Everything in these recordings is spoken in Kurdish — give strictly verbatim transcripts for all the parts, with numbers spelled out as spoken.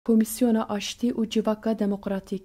Komîsyona Aştî û Civaka Demokratîk,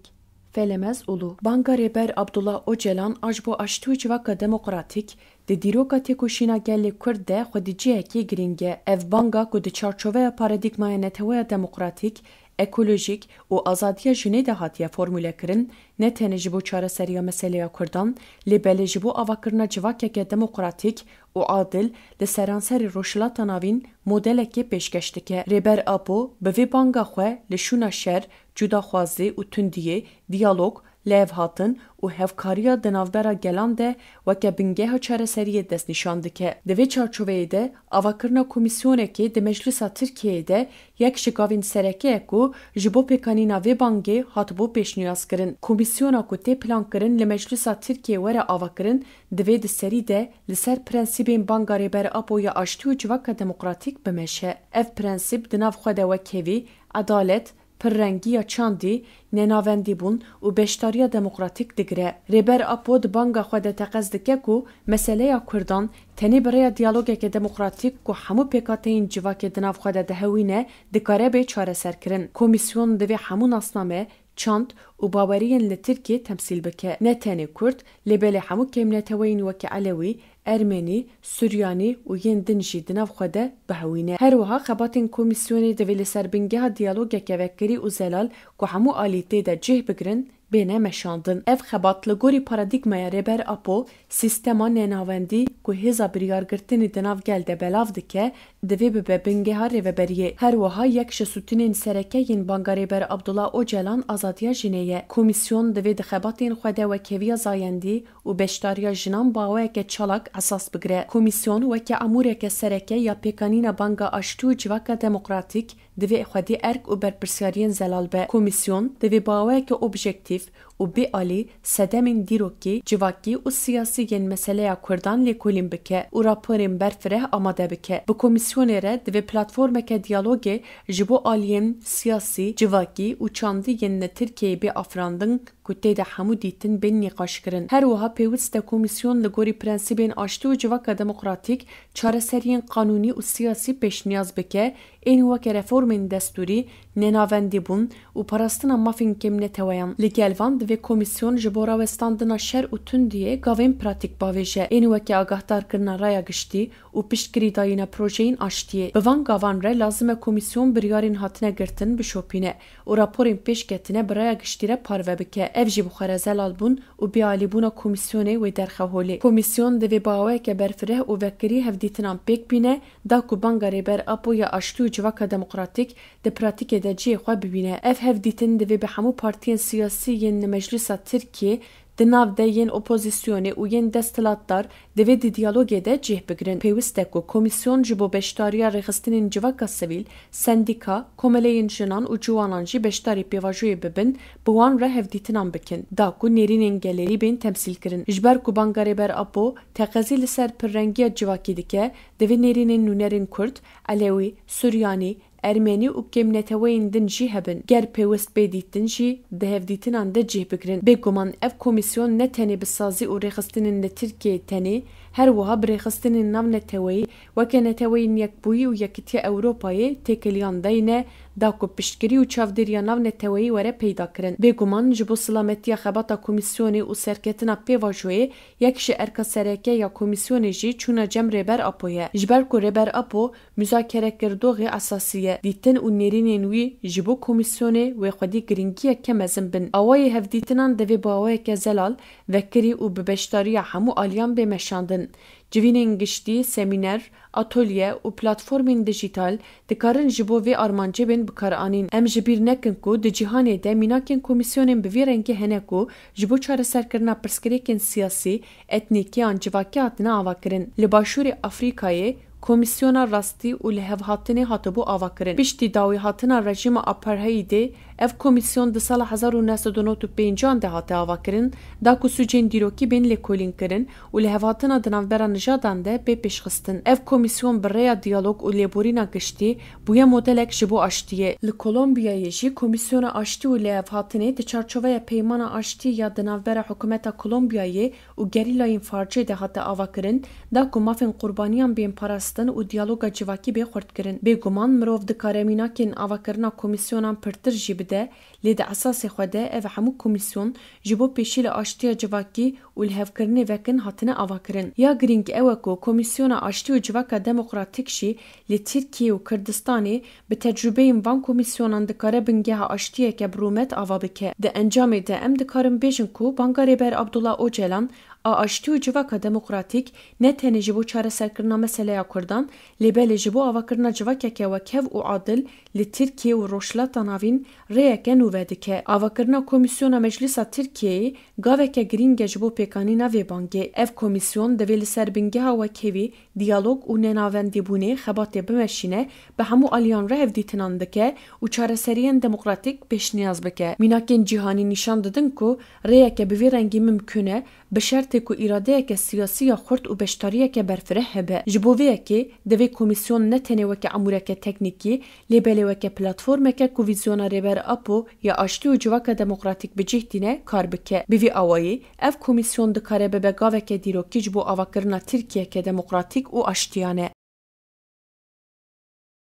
Felemez Ulu. Banga Rêber Abdullah Ocalan a ji bo aştî û civaka demokratîk di dîroka têkoşîna gelê Kurd de xwedî cihekî girîng e. Ev banga ku di çarçoveya paradîgmaya neteweya demokratîk, ekolojîk û azadiya jinê de hatiye formûlekirin, ne tenê ji bo çareseriya meseleya Kurdan, lê belê ji bo avakirina civakeke demokratîk û adil li seranserî Rojhilata Navîn modelekê pêşkeş dike. Rêber Apo bi vê banga xwe li şûna şer, cudaxwazî û tundiyê, diyalog, lihevhatin û hevkariya di navbera gelan de weke bingeha çareseriyê destnîşan dike. Di vê çarçoveyê de avakirina komîsyonekê di Meclisa Tirkiyeyê de yek ji gavên sereke ye ku ji bo pêkanîna vê bangê hatibû pêşniyazkirin. Komîsyona ku tê plankirin li Meclisa Tirkiyeyê were avakirin, divê di serî de li ser prensîbên banga Rêber Apo ya aştî û civaka demokratîk bimeşe. Ev prensîb di nav xwe de wekhevî, edalet, pirrengiya çandî, nenavendîbûn û beşdariya demokratîk digire. Rêber Apo di banga xwe de teqez dike ku meseleya Kurdan tenê bi rêya diyalogeke demokratîk ku hemû pêkhateyên civakê di nav xwe de dihewîne, dikare bê çareserkirin. Komîsyon divê hemû nasname, çand û baweriyên li Tirkiyê temsîl bike. Ne tenê Kurd, lê belê hemû kêmneteweyên weke Elewî, Ermenî, Suryanî û yên din jî di nav xwe de bihewîne. Her wiha xebatên komîsyonê divê li ser bingeha diyalogeke vekirî û zelal ku hemû alî tê de cih bigirin, bêne meşandin. Ev xebat li gorî paradîgmaya Rêber Apo, sîstema nenavendî ku hêza biryargirtinê di nav gel de belav dike, divê bibe bingeha rêveberiyê. Her wiha yek ji stûnên sereke yên banga Rêber Abdullah Ocalan azadiya jinê ye. Komîsyon divê di xebatên xwe de wekheviya zayendî û beşdariya jinan bi awayeke çalak esas bigire. Komîsyon weke amûreke sereke ya pêkanîna banga aştî û civaka demokratîk divê xwedî erk û berpirsiyariyên zelal be. Komîsyon divê bi awayeke objektîf û bêalî sedemên dîrokî, civakî û siyasî yên meseleya Kurdan lêkolîn bike û raporên berfireh amade bike. Bi komîsyonê re divê platformeke diyalogê ji bo aliyên siyasî, civakî û çandî yên li Tirkiyeyê bê afirandin ku tê de hemû dîtin bên nîqaşkirin. Her wiha pêwist e komîsyon li gorî prensîbên aştî û civaka demokratîk çareseriyên qanûnî û siyasî pêşniyaz bike, ên weke reformên destûrî, nenavendîbûn û parastina mafên kêmneteweyan. Li gel van divê komîsyon ji bo rawestandina şer û tundiyê gavên pratîk bavêje, ên weke agahdarkirina raya giştî û piştgirîdayîna projeyên aştiyê. Bi van gavan re lazim e komîsyon biryarên hatine girtin bişopîne û raporên pêşketine bi raya giştî re parve bike. Ev jî bi xwe re zelalbûn û bêalîbûna komîsyonê wê derxe holê. Komîsyon divê bi awayeke berfireh û vekirî hevdîtinan pêk bîne, da ku banga Rêber Apo ya aştî û civaka demokratîk di pratîkê de cihê xwe bibîne. Ev hevdîtin divê bi hemû partiyên siyasî yên li Meclisa Tirkiyê di nav de yên opozîsyonê û yên desthilatdar divê di diyalogê de cih bigirin. Pêwist e ku komîsyon ji bo beşdariya rêxistinên civaka sivîl, sendîka, komeleyên jinan û ciwanan jî beşdarî pêvajoyê bibin, bi wan re hevdîtinan bikin, da ku nêrînên gelêrî bên temsîlkirin. Ji ber ku banga Rêber Apo teqezî li ser pirrengiya civakî dike, divê nêrînên nûnerên Kurd, Elewî, Suryanî, Ermenî û kêmneteweyên din jî hebin. Ger pêwist bê dîtin jî di hevdîtinan de cih bigirin. Bêguman ev komîsyon ne tenê bi sazî û rêxistinên li Tirkiyeyê tenê, her wiha bi rêxistinên navneteweyî weke Neteweyên Yekbûyî û Yekîtiya Ewropayê têkiliyan dayne, da ku piştgirî û çavdêriya navneteweyî were peyda kirin. Bêguman ji bo silametiya xebata komîsyonê û serketina pêvajoyê yek ji erka sereke ya komîsyonê jî çûna cem Rêber Apo ye. Ji ber ku Rêber Apo muzakerekirdoxê esasî ye. Dîtin û nêrînên wî ji bo komîsyonê wê xwedî giringiyeke mezin bin. Awayê hevdîtinan divê bi awayeke zelal, vekirî û bi beşdariya hemû aliyan bê meşandin. Civînên giştî, semîner, atolye û platformên dijîtal dikarin ji bo vê armancê bên bikaranîn. Em ji bîr nekin ku di cîhanê de mînakên komîsyonên bi vî rengî hene ku ji bo çareserkirina pirsgirêkên siyasî, etnîkî an civakî hatine avakirin. Li Başûrê Afrîkayê, Komîsyona Rastî û Lihevhatinê hatibû avakirin. Piştî dawîhatina rejîma apartheidê, Ev komîsyon di sala hezar û neh sed û nod û pêncan de hate avakirin, da ku sûcên dîrokî bên lêkolînkirin û lihevhatina di navbera nijadan de bê pêşxistin. Ev komîsyon bi rêya diyalog û lêborîna giştî bûye modelek ji bo aştiyê. Li Kolombiyayê jî Komîsyona Aştî û Lihevhatinê di çarçoveya Peymana Aştî ya di navbera Hikûmeta Kolombiyayê û gerîlayên FARCê de hate avakirin, da ku mafên qurbaniyan bên parastin û diyaloga civakî bê xurtkirin. Bêguman mirov dikare mînakên avakirina komîsyonan pirtir jî bide, lê di esasê xwe de ev hemû komîsyon ji bo pêşî li aştiya civakî û lihevkirinê vekin hatine avakirin. Ya girîng ew e ku Komîsyona Aştî û Civaka Demokratîk jî li Tirkiyê û Kirdistanê bi tecrûbeyên van komîsyonan dikare bingeha aştiyeke bi rûmet ava bike. Di encamê de em dikarin bêjin ku banga Rêber Abdullah Ocalan a aştî û civaka demokratîk ne tenê ji bo çareserkirina meseleya Kurdan, lê belê ji bo avakirina civakeke wekhev û adil li Tirkiye û Rojhilata Navîn rêyeke nû vedike. Avakirina Komîsyona Meclîsa Tirkiyeyê gaveke girîng e ji bo pêkanîna vê bangê. Ev komîsyon divê li ser bingeha wekhevî, diyalog û nenavendîbûnê xebatê bimeşîne, bi hemû aliyan re hevdîtinan bike û çareseriyên demokratîk pêşniyaz bike. Mînakên cîhanî nîşan didin ku rêyeke bi vî rengî mimkûn e, bi şertê ku îradeyeke siyasî ya xurt û beşdariyeke berfireh hebe. Ji bo vê yekê divê komîsyon ne tenê weke amûreke teknîkî, lê belê weke platformeke ku vîzyona Rêber Apo ya aştî û civaka demokratîk bi cih tîne kar bike. Bi vî awayî, ev komîsyon dikare bibe gaveke dîrokî ji bo avakirina Tirkiyeke demokratîk û aştiyane.